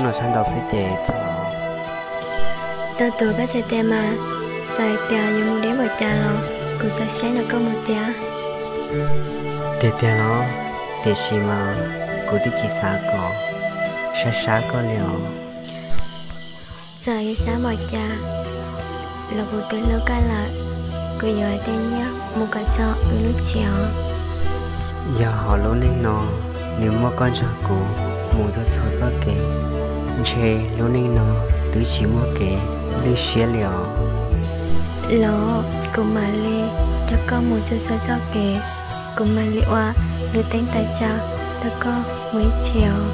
Sab nraud xwb ces txhob. Tau tus koj txhais tes mas, txawm hais tias yuav mus deb npaum cas los kuv txaus siab nrog koj mus tiag. Tiag tiag los, tiam sis mas kuv twb tsis xav kom sab sab koj li os. Txawm yuav sab npaum cas los kuv twb hlub koj lawm, kuv yuav hais tej nyiaj mus kom txog wb lub tsev os. Yog hauv lub neej no nws muaj koj nrog kuv mus txhua txhua txoj kev, ntshe lub neej no twb tsis muaj kev lwj siab li os. Los kuv mam li nrog koj mus txhua txhua txoj kev, kuv mam li ua lub teeb tawm tsam nrog koj mus ib txhis os.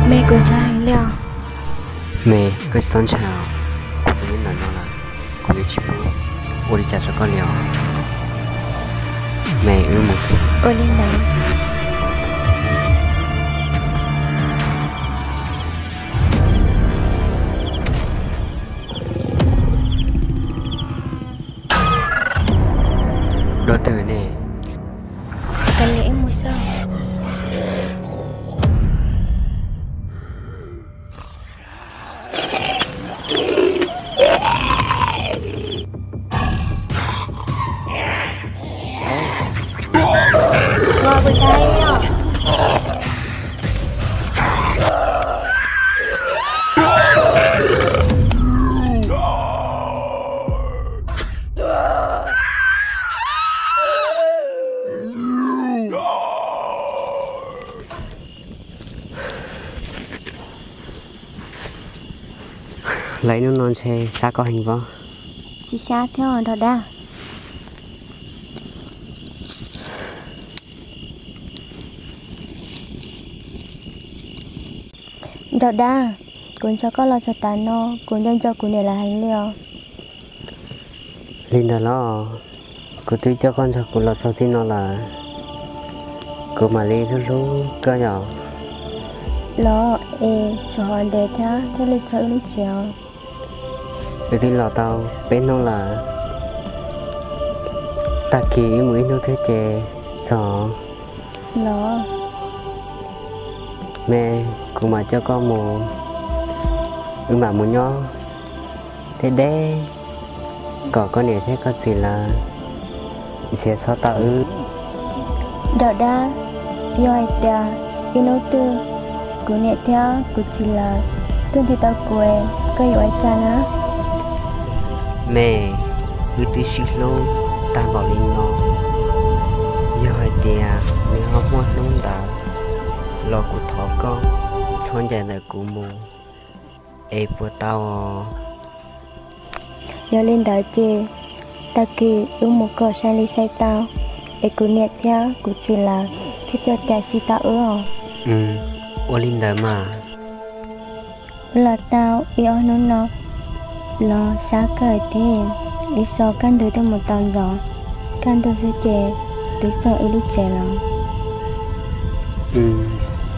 Me, kuv ntshai heev li os. Me, koj tsis txhob ntshai os, kuv twb nyob ntawm no lawm, kuv yuav tsis pub ua li cas rau koj li os. Me, wb mus xwb. Ua li ntawd. Dua twg ne? Kav liam ib mus xwb. Los ib hnub no ntshe sab koj heev pob? Tsis sab thiab os nraug dab. Nraug dab, kuv nrog koj los txog tav no kuv nco nco kuv niam lawv heev li os. Li ntawd los, kuv twb coj koj nrog kuv los txog txij no lawm, kuv mam li hlub hlub koj yom. Los es tshuav hov ntev thiab thiaj li txog wb lub tsev os. Wb twb los tau peb hnub lawm, tag kis wb mus ib hnub thiab ces txog. Los, me, kuv mam coj koj mus, wb mam mus nyob deb deb kom koj niam thiab koj txiv lawv nrhiav txhob tau wb. Nraug dab, yog hais tias ib hnub twg kuv niam thiab kuv txiv lawv tuaj nrhiav tau kuv, koj yuav ua cas na? Me, wb twb sib hlub tag npaum li no, yog hais tias nws ho muaj hnub ntawd los kuv thov koj txhob ncaim ntawm kuv mus es puas tau os? Yog li ntawd ces tag kis wb mus kom sai li sai tau, es kuv niam thiab kuv txiv lawv thiaj coj cai tsis tau wb os. Ua li ntawd mas. Wb los tau ib ob hnub no los sab kawg thiab, wb so kaj ntug twb mus tau ntxov, kaj ntug xwb ces twb txog wb lub tsev lawm.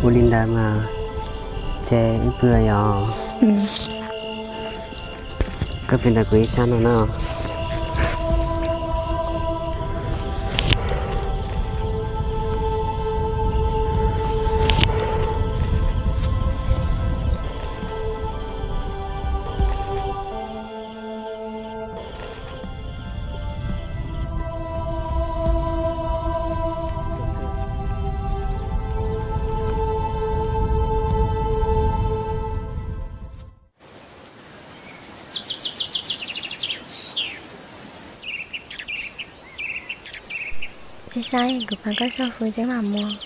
Ua li ntawd mas, ces wb pw yom. Koj pw ntawm kuv ib sab no na. Saib, kuv pab koj sau fwv tseeb mam mus.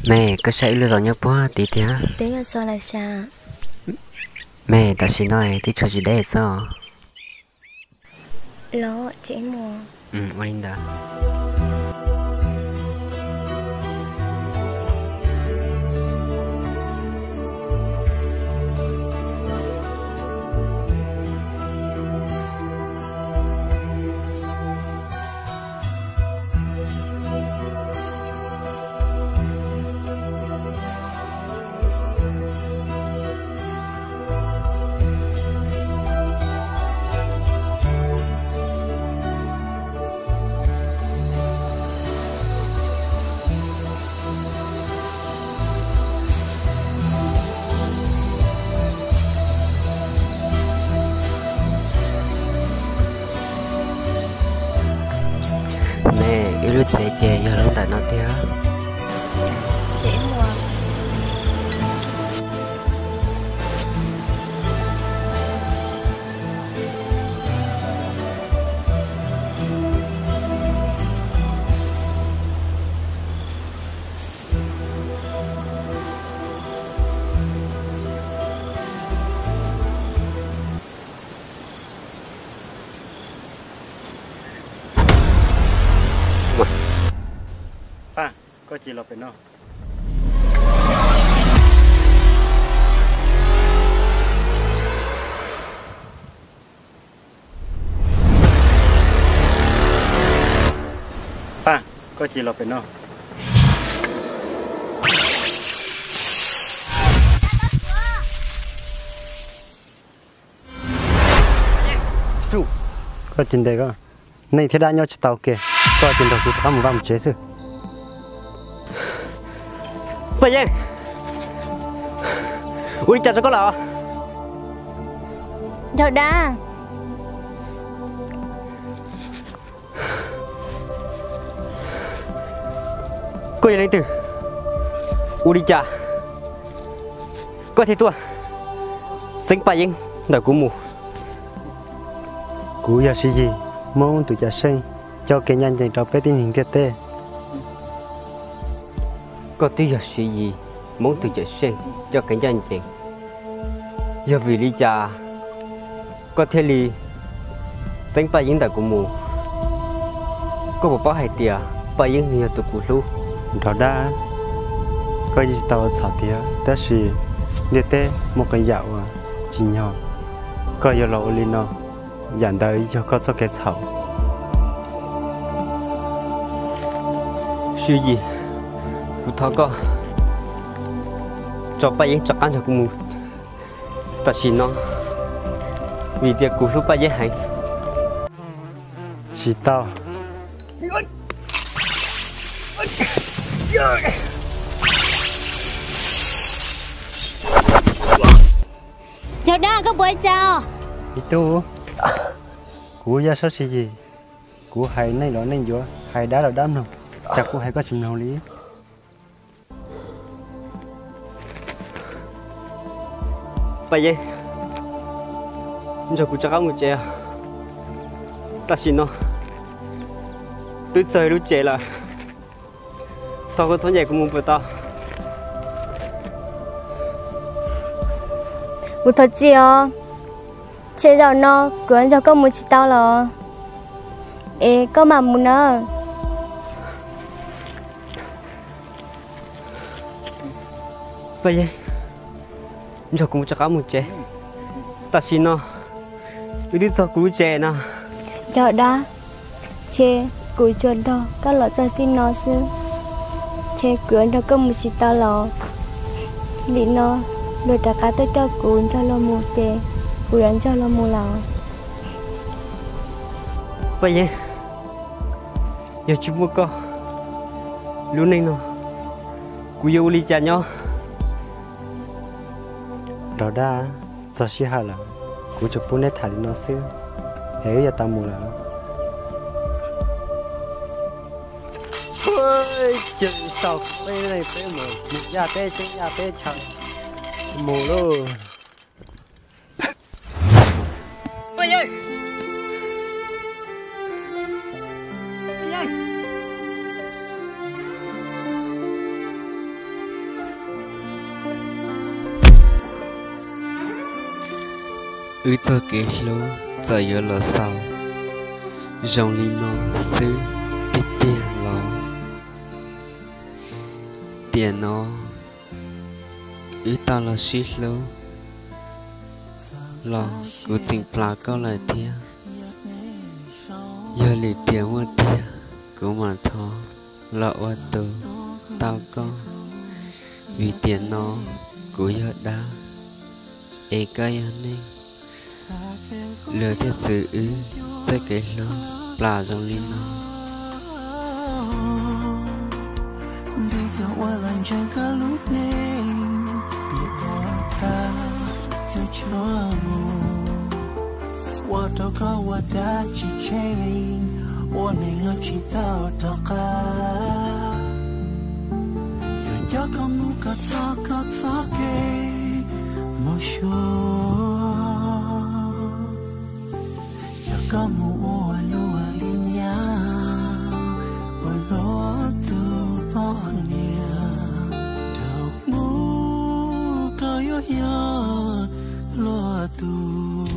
Me, koj saib ib lub zos nyob puag tid thiab. Me, tam sim no twb tshuav tsis deb xwb. Ua li ntawd. Me, ib lub tsev ces yog lub ntawm no tiag. Paj, koj cia los pem no. Paj, koj cia los pem no. Koj cia ntes koj, neeg thiab dab nyob tsis tau ke, koj cia nrog kuv rov qab mus vaj mus tsev xwb. Paj Yeeb, ua li cas rau koj lawm? Nraug dab, koj yog leej twg? Ua li cas koj thiaj tuaj txeeb Paj Yeeb ntawm kuv mus? Kuv yog Siv Yis, Hmoob tus cawm seej, coj kev ncaj ncees rau peb tib neeg ntiaj teb. Koj twb yog Siv Yis, Hmoob tus cawm seej, coj kev ncaj ncees, yog vim li cas koj thiaj li txeeb Paj Yeeb ntawm kuv mus? Koj puas paub hais tias Paj Yeeb nws yog tus kuv hlub? Nraug dab, koj yeej tsis tau ua txhaum tiag, tab sis ntiaj teb muaj qee yam uas tsim nyog koj yuav los ua li no, yam ntawd yog koj txoj kev txhaum. Siv Yis, kuv thov koj tso Paj Yeeb rov qab nrog kuv mus tam sim no, vim tias kuv hlub Paj Yeeb heev. Tsis tau. Nraug dab, koj puas ua cas? Ib tug, kuv yog Siv Yis, kuv hais neej los neej yuav, hais dab los dab mloog, cas kuv hais koj tsis mloog li? Paj Yeeb, nrog kuv rov qab mus tsev. Tam sim no twb txog lub tsev lawm, thov koj txhob ncaim kuv mus puas tau? Kuv thov txim os, ntshe zaum no kuv yuav nrog koj mus tsis tau los, es koj mam mus nawb. Paj Yeeb, nrog kuv rov qab mus tsev. Tam sim no wb twb txog kuv lub tsev no. Nraug dab, ntshe kuv tsuas nrog koj los txog txij no xwb, ntshe kuv yuav nrog koj mus tsis tau los. Nim no luag rov qab tuaj coj kuv nrog luag mus ces kuv yuav nrog luag mus lawm. Paj Yeeb, yog tsis muaj koj, lub neej no kuv yuav ua li cas nyob? Nraug dab, txog sij hawm lawm, kuv tsuas pub neb tham li no xwb, es wb yuav tau mus lawm. Ces sau peb neeg peb mus, mus yaj teb tseeb yaj teb chaw, mus lauj. Paj Yeeb, Paj Yeeb, Wb txoj kev hlub txawm yuav los xaus zoo li no xwb tiag tiag los? Tiam no wb tau los sib hlub los kuv tseem plam koj lawm thiab. Yog li tias muaj tiag kuv mam thov los ua tus tau koj, vim tiam no kuv yog dab es koj yog neeg. Luag thiaj txwv wb txoj kev hlub plam zoo li no. Ntuj cov ua los ntseeg koj lub neej, piam tuag tag cov tshuaj mus, ua rau koj ua dab tsis tsheej, ua neeg los tsis tau rov qab. Yuav coj koj mus kom txog koj txoj kev mus suav, coj koj mus ua luag li nyab, ua luag tus poj niam. Dhau mus koj yuav yog luag tus.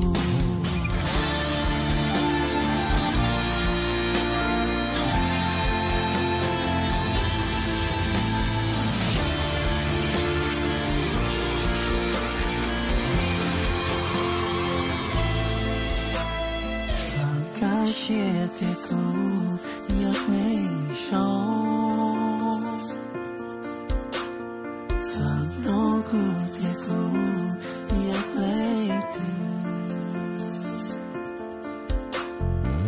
Txhob kaj siab tias kuv yog neeg zoo, txhob hnov kuv tias kuv yog leej twg.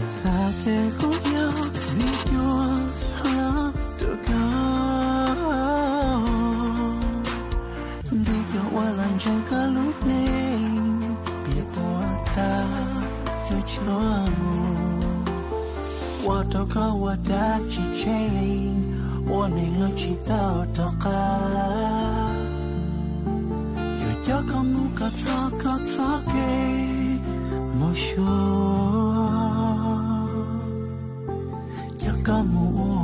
Xav tias kuv yog tus cuag hlob rau koj. Ntuj cov ua los ntseeg koj lub neej, piam tuag tag cov tshuaj mus, ua rau koj ua dab tsis tsheej, ua neeg los tsis tau rov qab. Yuav coj koj mus kom txog koj txoj kev mus suav, coj koj mus ua